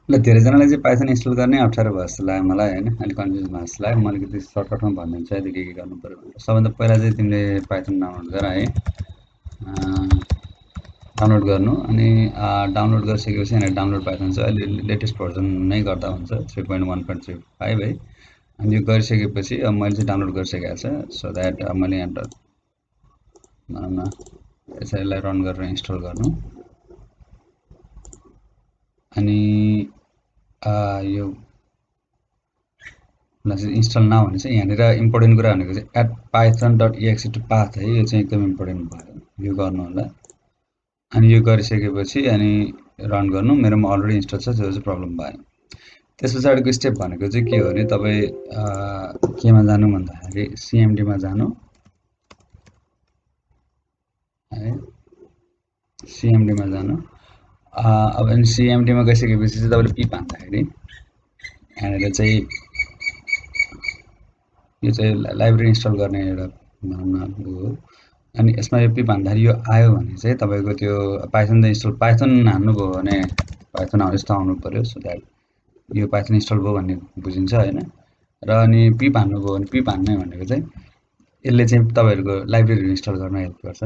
ल धेरैजनालाई चाहिँ Python install गर्ने अप्ठ्यारो भयो जस्तो लाग्यो मलाई होइन, अलिक कन्फ्युज भयो जस्तो लाग्यो। म अलिकति सर्टकटमा भनिदिन्छु है, के गर्नु पऱ्यो भनेर। सबभन्दा पहिला चाहिँ तिमीले पाइथन डाउनलोड गर है। डाउनलोड गर्नु अनि डाउनलोड गरिसकेपछि यहाँनिर डाउनलोड पाइथन छ, अहिले लेटेस्ट भर्जन नै गर्दा हुन्छ 3.1.35 है। अनि यो गरिसकेपछि अब मैले चाहिँ डाउनलोड गरिसकेको छ, सो द्याट मैले यहाँ भनौँ न यसैलाई रन गरेर इन्स्टल गर्नु। अनि यो इन्स्टल नहुने चाहिँ यहाँनिर इम्पोर्टेन्ट कुरा भनेको चाहिँ एट python.exe to path है, यो चाहिँ एकदम इम्पोर्टेन्ट भयो, यो गर्नु होला। अनि यो गरिसकेपछि अनि रन गर्नु। मेरोमा अलरेडी इन्स्टल छ, त्यो चाहिँ प्रब्लम भएन। त्यस पछाडिको स्टेप भनेको चाहिँ के हो भने तपाईँ केमा जानु भन्दाखेरि सिएमडीमा जानु है, सिएमडीमा जानु। अब अनि सिएमडीमा गइसकेपछि चाहिँ तपाईँले पिप हान्दाखेरि यहाँनिर चाहिँ यो चाहिँ लाइब्रेरी इन्स्टल गर्ने एउटा भनौँ न हो। अनि यसमा यो पिप हान्दाखेरि यो आयो भने चाहिँ तपाईँको त्यो पाइथन त इन्स्टल, पाइथन हान्नुभयो भने पाइथन यस्तो आउनु पऱ्यो, सो द्याट यो पाइथन इन्स्टल भयो भन्ने बुझिन्छ होइन। र अनि पिप हान्नुभयो भने पिप हान्ने भनेको चाहिँ यसले चाहिँ तपाईँहरूको लाइब्रेरी इन्स्टल गर्न हेल्प गर्छ।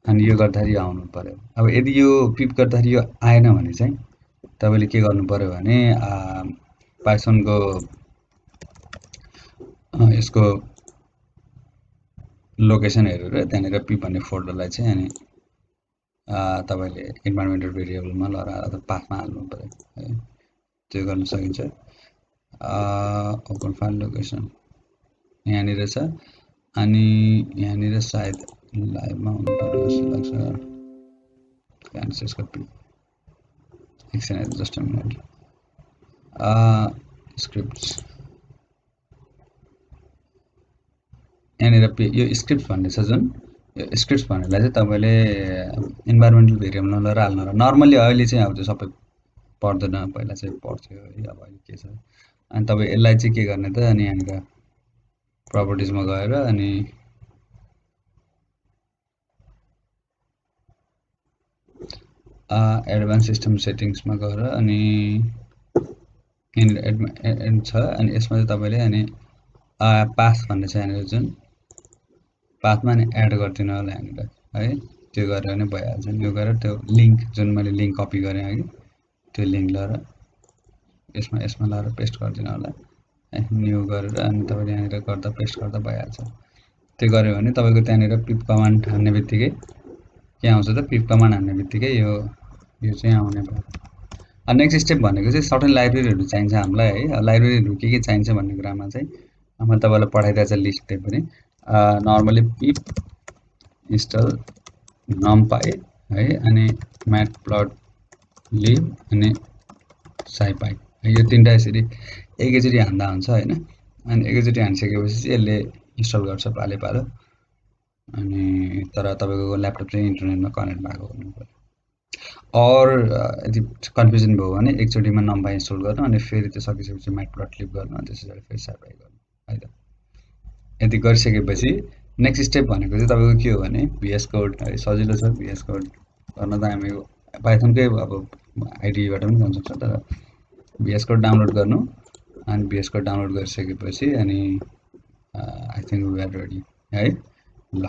अनि यो गर्दाखेरि आउनु पऱ्यो। अब यदि यो पिप गर्दाखेरि यो आएन भने चाहिँ तपाईँले के गर्नु पऱ्यो भने पाइथनको यसको लोकेसन हेरेर त्यहाँनिर पिप भन्ने फोल्डरलाई चाहिँ अनि तपाईँले इन्भाइरोमेन्टल भेरिएबलमा लगा अथवा पाथमा हाल्नु पऱ्यो है, त्यो गर्न सकिन्छ। ओपन फाइल लोकेसन यहाँनिर छ। अनि यहाँनिर सायद लाइभमा हुनु पर्यो जस्तो लाग्छ। यसको पिप एकछिन जस्ट अ मिनट। स्क्रिप्ट्स यहाँनिर यो स्क्रिप्ट भन्ने छ जुन, यो स्क्रिप्ट भन्नेलाई चाहिँ तपाईँले इन्भाइरोमेन्टल भेरिएबलमा लगेर हाल्नु र नर्मली अहिले चाहिँ अब त्यो सबै पढ्दैन, पहिला चाहिँ पढ्थ्यो है, अब अहिले के छ। अनि तपाईँ यसलाई चाहिँ के गर्ने त, अनि यहाँनिर प्रपर्टिजमा गएर अनि एडभान्स सिस्टम सेटिङ्समा गएर अनि यहाँनिर छ। अनि यसमा चाहिँ तपाईँले अनि पाथ भन्ने छ यहाँनिर जुन, पाथमा अनि एड गरिदिनु होला यहाँनिर है, त्यो गरेर पनि भइहाल्छ। यो गरेर त्यो लिङ्क जुन मैले लिङ्क कपी गरेँ अघि त्यो लिङ्क लिएर यसमा लाएर पेस्ट गरिदिनु होला है, न्यू गरेर अनि तपाईँले यहाँनिर गर्दा पेस्ट गर्दा भइहाल्छ। त्यो गऱ्यो भने तपाईँको त्यहाँनिर पिप कमान्ड हान्ने बित्तिकै के आउँछ त, पिप कमान्ड हान्ने बित्तिकै यो चाहिँ आउने भयो। नेक्स्ट स्टेप भनेको चाहिँ सर्टेन लाइब्रेरीहरू चाहिन्छ हामीलाई है। लाइब्रेरीहरू के चाहिन्छ भन्ने कुरामा चाहिँ मैले तपाईँलाई पठाइदिएको छ लिस्ट त्यही पनि। नर्मली पिप इन्स्टल नमपाई है, अनि म्याटप्लटलिब अनि साइपाई है, यो तिनवटा यसरी एकैचोटि हान्दा हुन्छ होइन। अनि एकैचोटि हानिसकेपछि चाहिँ यसले इन्स्टल गर्छ पालो पालो। अनि तर तपाईँको ल्यापटप चाहिँ इन्टरनेटमा कनेक्ट भएको हुनु पऱ्यो। और यदि कन्फ्युजन भयो भने एकचोटिमा नम्पाई इन्स्टल गर्नु अनि फेरि त्यो सकिसकेपछि म्याटप्लटलिब गर्नु अनि त्यस पछाडि फेरि साइपाई गर्नु है त। यति गरिसकेपछि नेक्स्ट स्टेप भनेको चाहिँ तपाईँको के हो भने भिएस कोड है, सजिलो छ भिएस कोड गर्न त हामी पाइथनकै अब आइडीबाट पनि गर्न सक्छ। तर भिएस कोड डाउनलोड गर्नु अनि भिएस कोड डाउनलोड गरिसकेपछि अनि I think we are ready है। ल